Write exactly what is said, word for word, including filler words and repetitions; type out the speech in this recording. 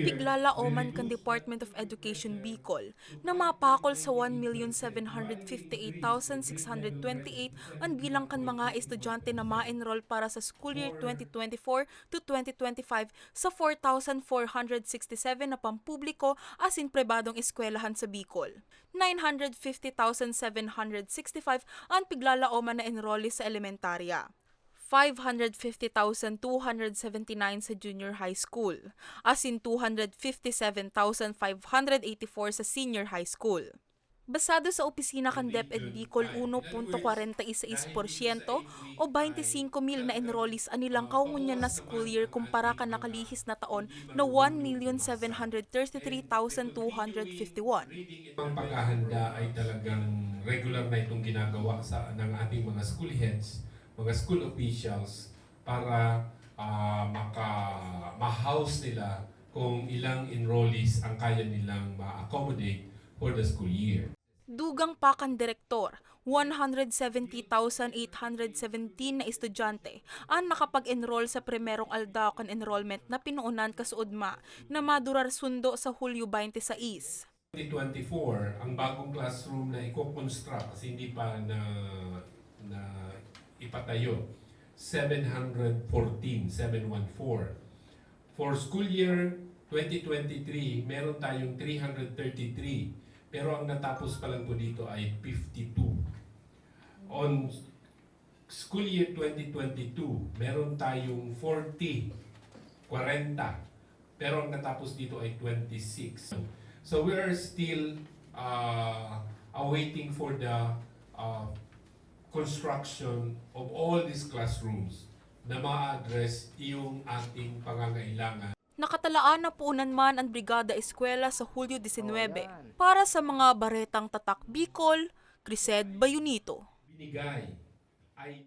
Piglalaoman kan Department of Education Bicol na mapakol sa one million seven hundred fifty-eight thousand six hundred twenty-eight an bilang kan mga estudyante na ma-enroll para sa school year twenty twenty-four to twenty twenty-five sa four thousand four hundred sixty-seven na pampubliko asin pribadong eskwelahan sa Bicol. Nine hundred fifty thousand seven hundred sixty-five an piglalaoman na enrollees sa elementarya, five hundred fifty thousand two hundred seventy-nine sa junior high school, asin two hundred fifty-seven thousand five hundred eighty-four sa senior high school. Basado sa opisina kan DepEd Bicol, uno punto kwarenta y seis porsyento o baynte singko mil na enrollees an ilang kaungunyan na school year kumpara kan nakalihis na taon na one million seven hundred thirty-three thousand two hundred fifty-one. Ang paghahanda ay talagang regular na itong ginagawa sa ng ating mga school heads, mga school officials para ah, maka ma-house nila kung ilang enrollees ang kaya nilang ma-accommodate for the school year. Dugang pa kan direktor, one hundred seventy thousand eight hundred seventeen na estudyante an nakapag-enroll sa primerong aldaw kan enrollment na pinoonan kasuodma na madurar sundo sa Hulyo twenty-six. Twenty twenty-four, ang bagong classroom na iko-construct kasi hindi pa na na ipatayo, seven hundred fourteen, seven one four. For school year twenty twenty-three, meron tayong three hundred thirty-three, pero ang natapos pa lang po dito ay fifty-two. On school year twenty twenty-two, meron tayong forty, kwarenta, pero ang natapos dito ay twenty-six. So we are still uh, awaiting for the uh, construction of all these classrooms na ma-address yung ating pangangailangan. Nakatalaan na puunan man ang Brigada Eskwela sa Hulyo disinwebe. Para sa mga Baretang Tatak Bicol, Crised Bayunito. Binigay ay